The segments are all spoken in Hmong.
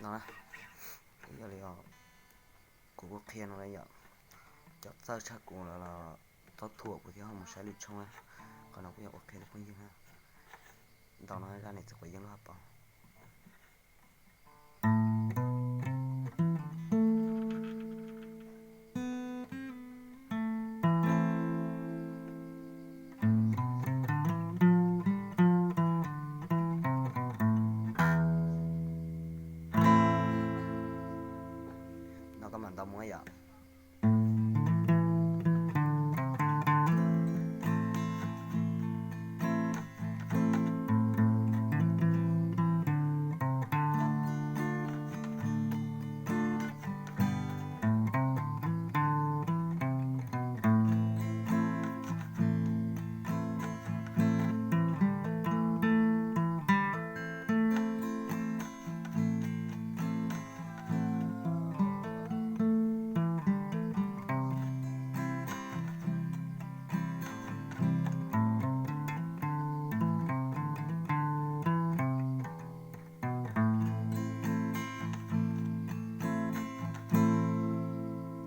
No na, yog li kuv kuj qhia no yom, cov txawj tshaj kuv lawm los txhob thuam kuv thiab ho mus saib lwm tshooj na. Qhov no kuj yog ua qhia rau phooj ywg na. Ntaus no zaj niam txiv quav yeeb lub hauv paus. No koj mam ntaus mus yom.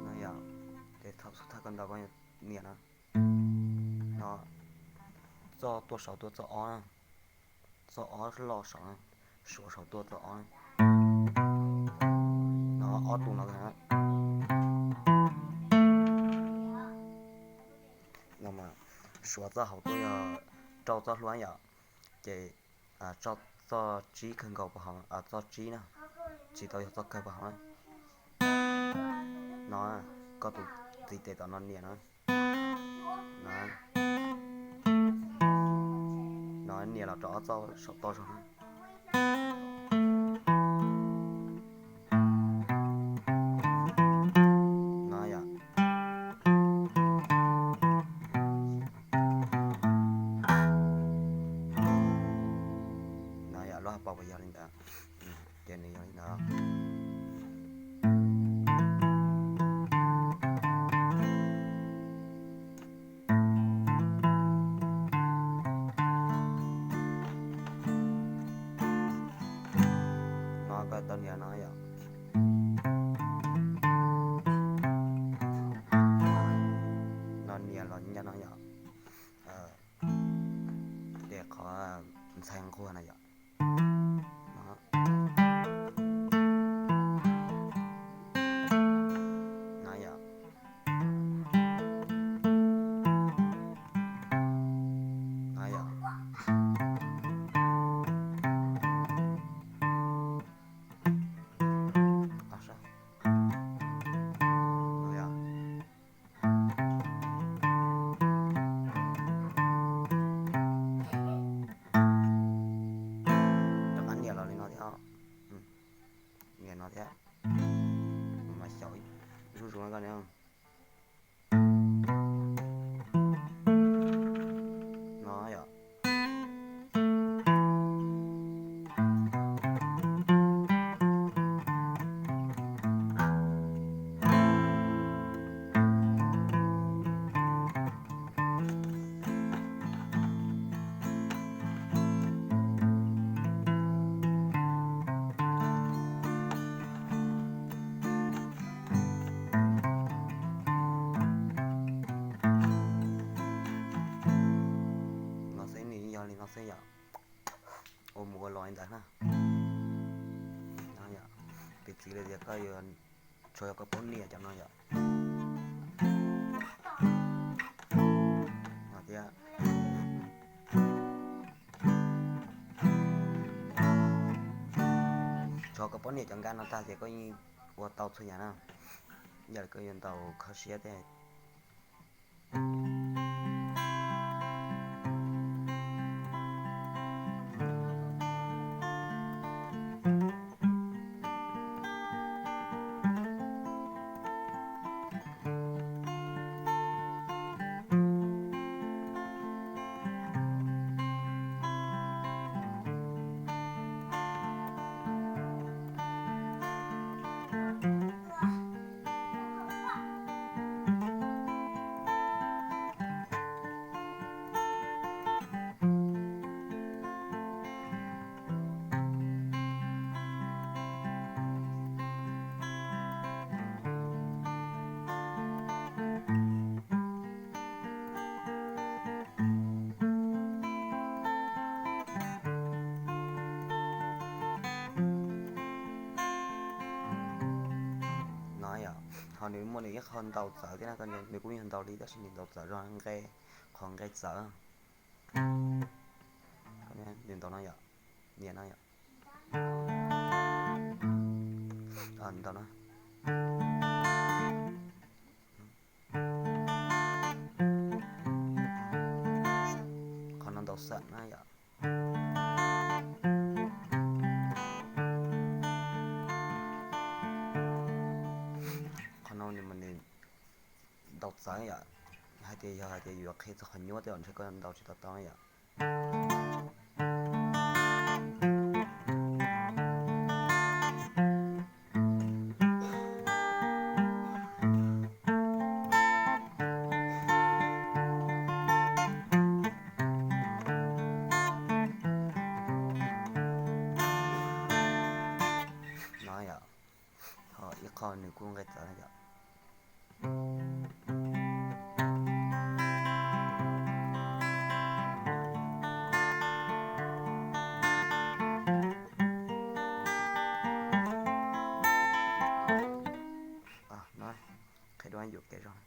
No yom, ces thaum xub thawj koj ntaus koj nias no, no, txoj tuaj saud tuaj txoj ob na, txoj ob loj saud na, suav saud tuaj txoj ob na. No ob tus no na. No mas suav txoj hauv tuaj yog rau txoj hlua yom, ces txoj tsib kawg nkaus puag hauv, txoj tsib na, tsis tau yog txoj kawg puag hauv na. No, koj tus txiv tes tom no nias no. No, nias los rau ob txoj saum toj zog na. No yom. No yom, lub hauv paus puas yog li ntawd? Ces nws yog li ntawd. No koj tau nias no yom. No nias los nyob no yom. Ces qhov ntxhais nquag na yom. No yom. No yom. No yom. Rov qab nias los li no thiab. Nias no thiab. Mas xyaum zuj zus koj ne. No yom. No xwb, nws yog li no xwb yom. Ua mus ua los li ntawd na. Piv txwv li tias koj yuav, tsuas yog koj paub nias cov no yom. No thiab. Tsuas koj paub nias cov nkab no tag ces koj yeej ua tau txhua yam na. Yog li koj yuav ntaus kho siab thiab. Nws muaj nws ib qho ntaus txawv thiab na, nws kuj yog ntaus li tab sis nws ntaus txawv zog nqe, qhov nqe txawv. Nws ntaus no yom, nias no yom, ntaus no. Qhov no ntaus xam na yom. Qhov no nws mas nws ntaus txawv yom. Hais tias yog hais tias yuav qhia txog qhov nyuaj tej zaum ntshe koj ntaus tsis tau tau yom. No yom, ho ib qho nws kuj nqe txawv na yom. No, qhia dua yuam kev zog.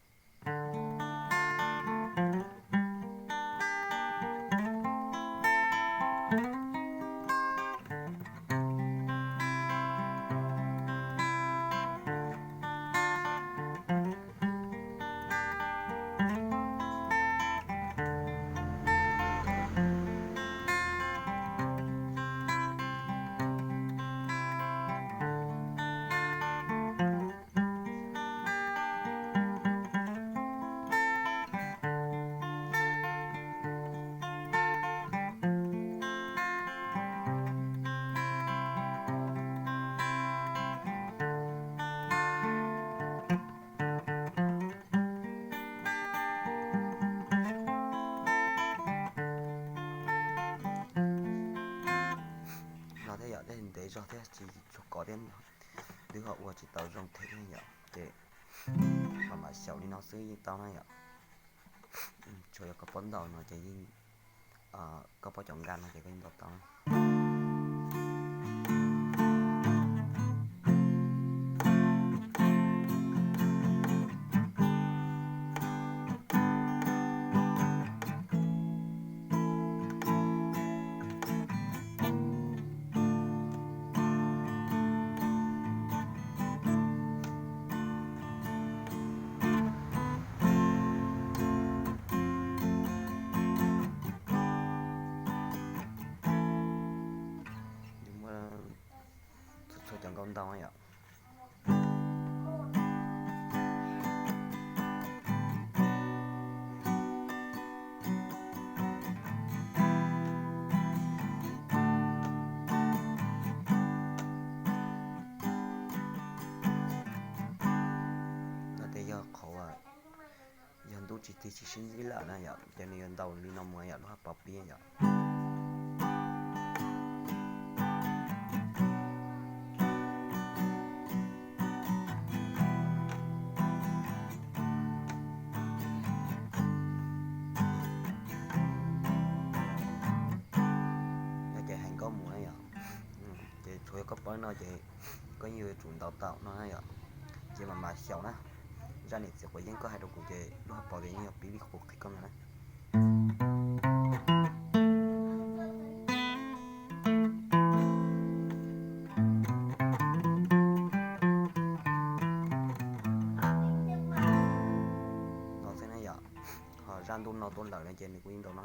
No thiab yom, tej ntev zog thiab tsis tshua kov thiab, twb ho ua tsis tau zoo thiab yom, ces mam mam xyaum li no xwb yeej tau na yom. Tsuas yog koj paub ntaus no ces yeej, koj paub cov nka no ces koj yeej ntaus tau. Txhua txhua cov nkauj ntaus yom. No ces yog qhov uas yog ntuj tsis tig tsis sib ntsib lawm na yom, ces nws yuav ntaus li no mus yom, lub hauv paus pib yom. No ces hais nkauj mus na yom, ces tsuas yog koj paub no ces koj yeej yuav tsum ntaus tau no na yom. Ces mam mam xyaum na, zaj niam txiv quav yeeb koj hais rau kuv ces lub hauv paus ces yeej yog pib li kuv qhia koj no na. No xwb na yom, ho zaj ntuj no tuaj lawm no ces nws kuj yeej ntaus no.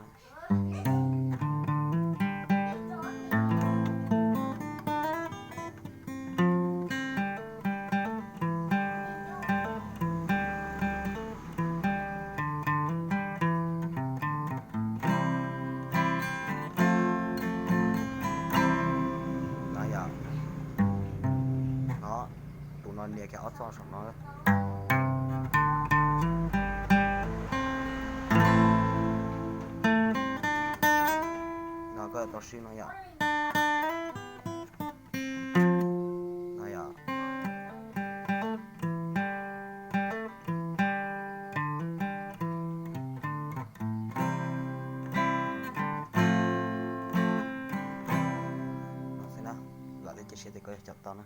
No yom, no, tus no nias kiag ob txoj saum no. No koj tau sib no yom. No yom. No xwb na, vam thiab cia siab tias koj yuav coj tau na.